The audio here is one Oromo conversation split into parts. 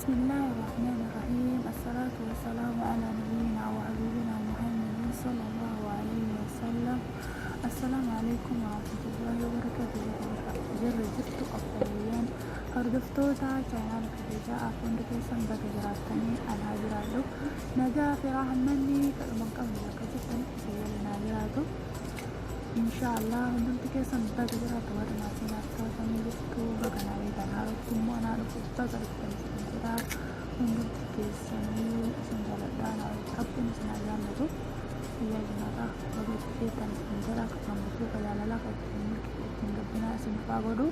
Bismillahirrahmanirrahim. Assalatu wassalamu ala nabiyyina wa habibina Muhammadin sallallahu alayhi wa sallam. Assalaamu alaikum wa rahmatullahi wa barakatuh. Jirra jirtu obboleeyyan hordoftoota chaanaala Khadiijaa App, hundi keessan baga jiraattanii, anaa jiraadhu. Nagaa fi rahmanni kadhuma hin qabne bakka jirtanitti isin waliin haa jiraatu. Inshaallah hundumti keessan baga jiraattu. Warri maatii naaf taatanii jirtu baga naa eegan, haarootti immoo anaa dhufu, baga dhuftan isin jedha. Hundumti keessanii isin jaaladha, naa Rabbiin isin haa jaallatu. Biyya jannata baga itti geettan isin jedha. Ka gammachuu, ka jaalalaa, ka ittiin milkii, ittiin gabbinaa isin haa godhu.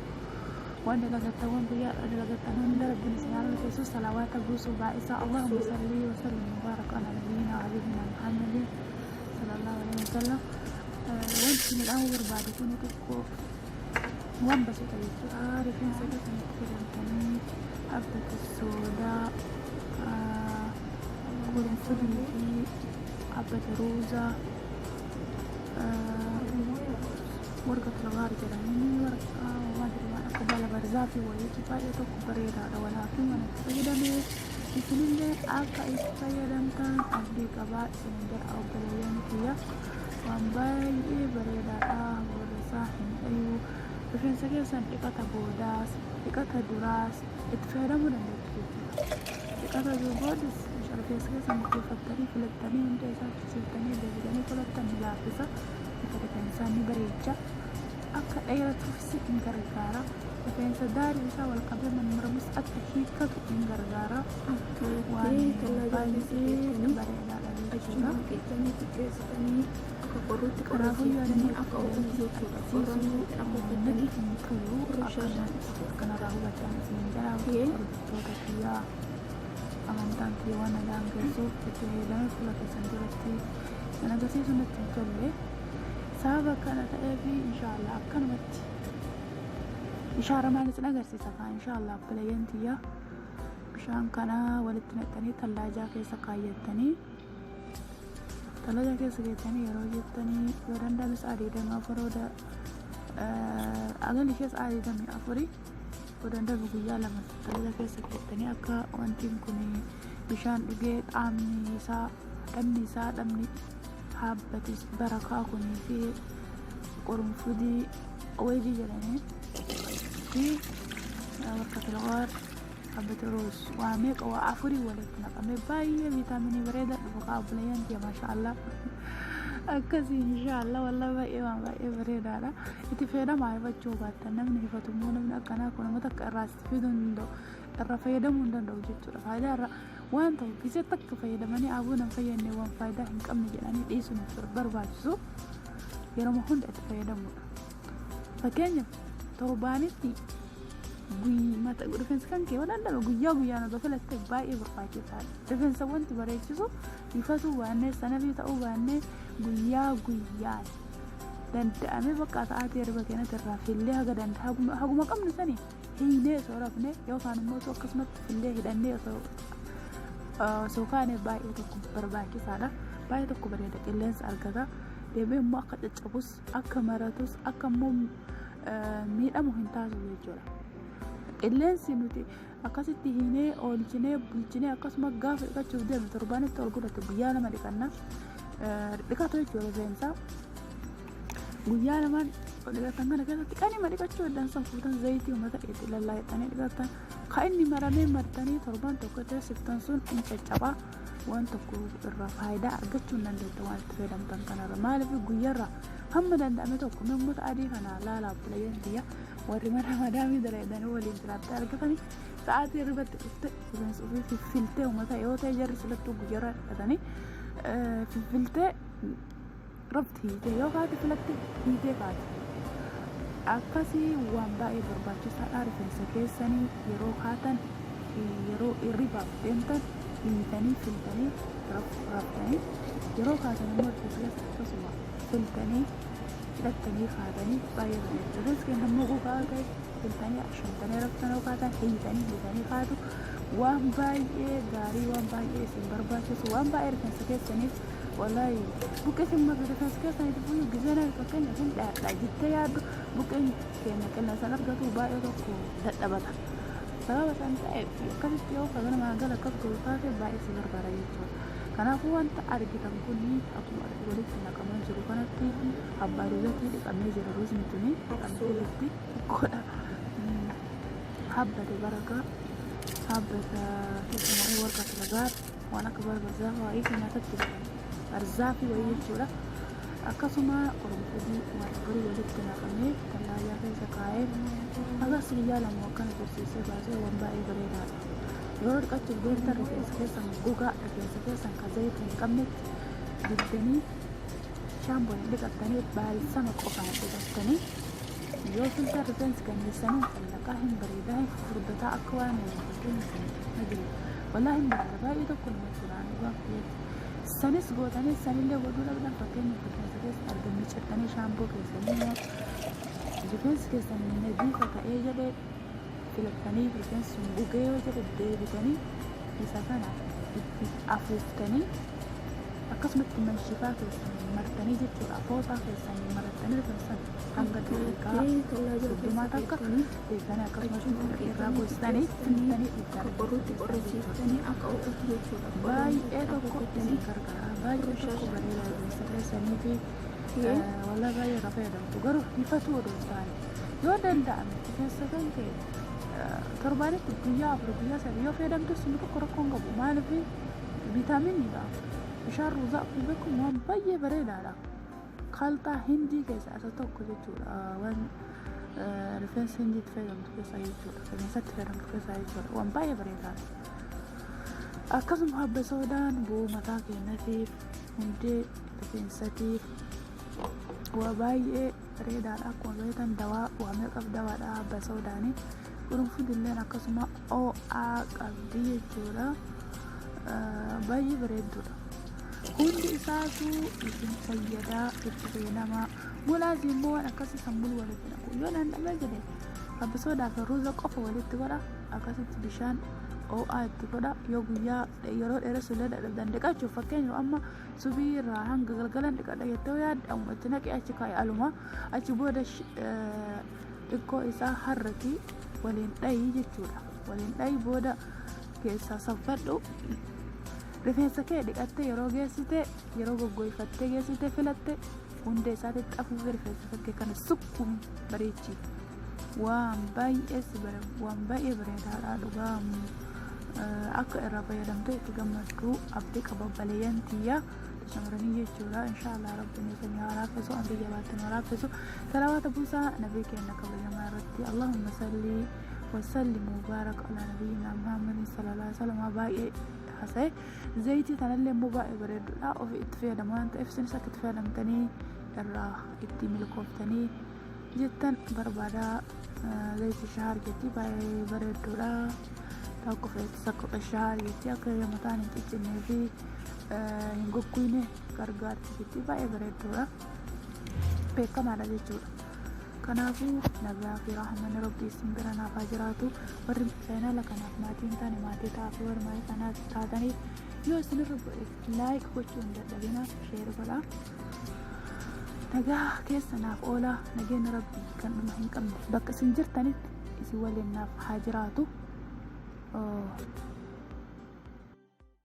Waan dalagattan, waan guyyaa dalagattan hunda Rabbiin isin haa milkeessu. Salawaata buusuu baay'isaa. Allahumma salli wa sallim mubaarak ala nabiyyina wa habibina Muhammadin sallallahu alaihi wasallam. Wanti isin dhaamuu barbaadu kun xiqqoo waan basuudha jechuudha. Rifeensa keessanitti fayyadamtanii habbata soodaa, qurunfudii fi habbata ruuzaa, warqa tulagaar jedhanii, warqa waan jedhu, waan akka baala barzaafi wayiitu baay'ee tokko bareedaadha. Walaakin waan itti fayyadame isinillee akka itti fayyadamtan abdii qabaa isinin jedha obboleeyyan kiyya. Waan baay'ee bareedaadha. Booda isaa hin dhayu. Rifeensa keessan dhiqata boodaas, dhiqata duraas itti fayyadamuu dandeettu jechuudha. Dhiqata boodas rifeensa keessan bukeeffattanii, filattanii, hunda isaa fisiiftanii deebitanii filattan ni laaffisa. Bifa rifeensaa ni bareecha. Akka dheeratuufis ni gargaara. Rifeensa daarii isaa wal qabee mammaramus akka hiikkatu ni gargaara. Waan baay'ee bareedaadha jechuudha. Qicanii qixxeessitanii akka qorrutti Kanaafuu qorrisiiftanii akka oolu jechuudha. Qorramuu natti hin tolu akkanarraa hubattan isin jedha. Hordoftoota kiyyaa, amantaan kiyya waan na daangessuuf itti fayyadamee fuula keessan duratti kan agarsiisu natti hin tolle. Sababa kana ta'eef inshaallah akkanumatti ishaaramaan isin agarsiisa kaa. Inshaallah obboleeyyan tiyya, bishaan kana walitti naqxanii tallaajaa keessa kaayyattanii, tallaajaa keessa keessanii yeroo jettanii, yoo danda'ame sa'a 24, agalli ishee sa'a 24, yoo danda'ame guyyaa 2 tallaajaa keessa keessanii, akka wanti kun bishaan dhugee qaamni isaa, dhamni isaa, dhamni haabbatis barakaa kunii fi qurunfudii wayii jedhanii fi warqa filgaar, habbata roos, waa meeqa, waa afurii walitti naqamee baay'ee viitaaminii bareedaa dhufu kaa obboleeyyan kiyya. Maasha Allah, akkasii inshaallah. Wallah baay'ee waan baay'ee bareedaadha. Itti fayyadamaa. Hifachuu baattan namni hifatu immoo, namni akkanaa kun nama takka irraa fiduu hin danda'u, irra fayyadamuu hin danda'u jechuudha. Faayidaa irra waan ta'u gisee takka fayyadamanii abuu nan fayyadne, waan faayidaa hin qabne jedhanii dhiisuun barbaachisu. Yeroo hunda itti fayyadamuudha. Fakkeenyaaf torbaanitti rifeensa kan kee waan danda'ame guyyaa guyyaan osoo filatte baay'ee barbaachisaadha. Rifeensa wanti bareechisu ifatuu baannee, sanafii ta'uu baannee, guyyaa guyyaan danda'amee bakka sa'aatii hirriba keenyatti irraa fillee, haga danda'a haguma qabnu sanii hiinee osoo rafne, yookaan immoo osoo akkasumatti fillee hidhannee osoo kaane baay'ee tokko barbaachisaadha. Baay'ee tokko bareeda, qilleensa argata. Deebi'ee immoo akka caccabus, akka maratus, akka immoo miidhamu hin taasisu jechuudha. Qilleensi nuti akkasitti hiinee oolchinee bulchinee, akkasuma gaafa dhiqachuuf deemnu torbaanitti ol godhatu guyyaa 2 dhiqanna. Dhiqatu jechuudha rifeensa. Guyyaa lamaan dhiqatan kana keessatti qanima dhiqachuu heddan san fuutan, zayitii uummata itti lallaayixanii dhiqatan. Kan inni maramee martanii torbaan tokko teessiftan sun hin caccabaa. Waan tokko irraa faayidaa argachuu hin dandeettu waan itti fayyadamtan kanarra. Maaliif guyyaarraa hamma danda'ame tokko uummata adii kana laalaa obboleeyyan biyya, warri mana madaamii dalaydanii waliin jiraattee argatanii, sa'aatii hirribatti dhufte rifeensa ofii fiffiltee, uummata yoo ta'e jarri silattuu guyyaarraa dhiqatanii, fiffiltee rafti, hiitee yoo kaate filatte hiitee kaate. Akkasii waan baay'ee barbaachisaadha. Rifeensa keessanii yeroo kaatan, yeroo hirribaaf deemtan hiitanii filtanii raftanii, yeroo kaatan immoo rifeensa keessa akkasuma filtanii hidhattanii kaatanii baay'ee bareeda. Rifeensi keenya immoo gogaa ta'e filtanii ashantanii raftan yoo kaatan, hiitanii hiitanii kaatu waan baay'ee gaarii, waan baay'ee isin barbaachisu, waan baay'ee rifeensa keessaniif. Wallahi buqqee isin rifeensa keessaniif iyyuu gizeen fakkeenyaaf hin dhaadha jettee yaaddu, buqqeen keenya qilleensa argatu baay'ee tokko dadhabata. Sababa san ta'eef akkasitti yoo ganama galgala akkas gootu taate baay'ee si gargaara jechuudha. Kanaafuu wanta argitan kun akkuma walitti naqamee jiru kanatti abbaa ruuzatii dhiqamee jira. Ruuzni tuni dhiqamtee jirti godha. Habbata barakaa, habbata keessumaa warqa lagaar, waan akka barbarzaa wayii kan nyaatatti barzaafii wayii jechuudha. Akkasuma qurunfudii waan garii walitti naqamee tallaajaa keessa kaa'ee agas guyyaa 2 akkana tursiisee baasee waan baay'ee bareedaadha. Yeroo dhiqachuuf deemtan rifeensa keessan gogaa, rifeensa keessan ka zayitii hin qabnetti dibdanii shaampoon hin dhiqattanii, baalsama qofaan dhiqattanii yoo filtan rifeensi ganneessanii callaqaa hin bareedaa, hin furdataa, akka waan fakkeenya jiru wallaahi hin bareeda, baay'ee tokko namatti tola dhugaa kiyyaatti. Sanis gootanii sanillee godhuu dhabdan, fakkeenyaaf rifeensa keessa arga micirtanii shaampoo keessanii immoo rifeensi keessan nadiifa ta'ee jedhee filattanii, rifeensi sun gugee yoo jedhe deebitanii isa kana itti afuuftanii akkasumatti manshifaa keessan martanii jechuudha. Fooxaa keessan marattanii rifeensa hanga daqiiqaa 30 takka deebitanii akkasumatti irraa goostanii filtanii Akka qorrutti qorrisiiftanii akka ho'utti jechuudha. Baay'ee tokko isin gargaara, baay'ee tokko bareeda rifeensa keessanii fi walaa baay'ee irraa fayyadamtu. Garuu ifatu odoo hin taane, yoo danda'ame rifeensa kan kee torbaanitti guyyaa 4, guyyaa 3 yoo fayyadamtu sun tokko rakkoo hin qabu. Maaliif? Viitaaminiidha. Bishaan ruuzaa akkuma beekamu waan baay'ee bareedaadha. Kalxaa hindii keessaa isa tokko jechuudha. Waan rifeensa hindiitti fayyadamtu keessaa jechuudha, rifeensatti fayyadamtu keessaa jechuudha. Waan baay'ee bareedaadha. Akkasuma habba soodaan bu'uu mataa keenyatiif, hundee rifeensatiif waa baay'ee bareedaadha. Akkuma beektan dawaa waa meeqaaf dawaadha habba soodaanii. Qurunfudilleen akkasuma ho'aa qabdi jechuudha. Baay'ee bareedduudha. Hundi isaatu isin fayyadaa, itti fayyadamaa. Mulaazii immoo waan akkasii san mulu walitti naqu yoo danda'ame jedhe, habba soodaa fi ruuza qofa walitti godha, akkasitti bishaan ho'aa itti godha. Yoo guyyaa yeroo dheeressu illee dadhabdan dhiqachuuf, fakkeenyaaf amma subii irraa hanga galgalan dhiqadha jettee yaadde, amma itti naqee achi kaa'e, aluma achi booda xiqqoo isaa harrati waliin dhayii jechuudha. Waliin dhayii, booda keessaa saffadhu. Rifeensa kee dhiqattee yeroo geessite, yeroo goggoifattee geessite, filatte, hundee isaatti afuufee rifeensa kee kana sukkumi bareechi. Waan baay'ee si bare, waan baay'ee bareedaadha dhugaa. Akka irraa fayyadamtee itti gammaddu abdii qaba, baleeyyan tiyya shamarranii jechuudha. Inshaallah Rabbiin isin haa laaffisu, amrii jabaatti nu laaffisu. Salawaata buusaa nabii keenya kabajamaa irratti. Allahumma salli wasallim mubaarak ala nabiyyina Muhammadin sallallahu alaihi wasallam. Baay'ee haasa'e. Zayitii tanallee immoo baay'ee bareedduudha. Ofii itti fayyadamu waan ta'eef isinis akka itti fayyadamtanii irraa itti milkooftanii jettan barbaada. Zayitii shahaar jetti, baay'ee bareedduudha. Tokko fe'atu shahaar jetti, akka mataan hin ciccinnee fi hin goggogne gargaarti jetti, baay'ee bareedduudha, beekamaadha jechuudha. Kanaafuu nagaa fi rahmanni Rabbii isin bira naaf haa jiraatu. Warri chaanala kanaaf maatii hin taane maatii ta'aa fi warri maatii kanaaf taataniif yoo isinirra bu'e like gochuu hin dadhabina, share godhaa. Nagaa keessa naaf oolaa. Nageenya Rabbii kan dhuma hin qabne bakka isin jirtanitti isin waliin naaf haa jiraatu.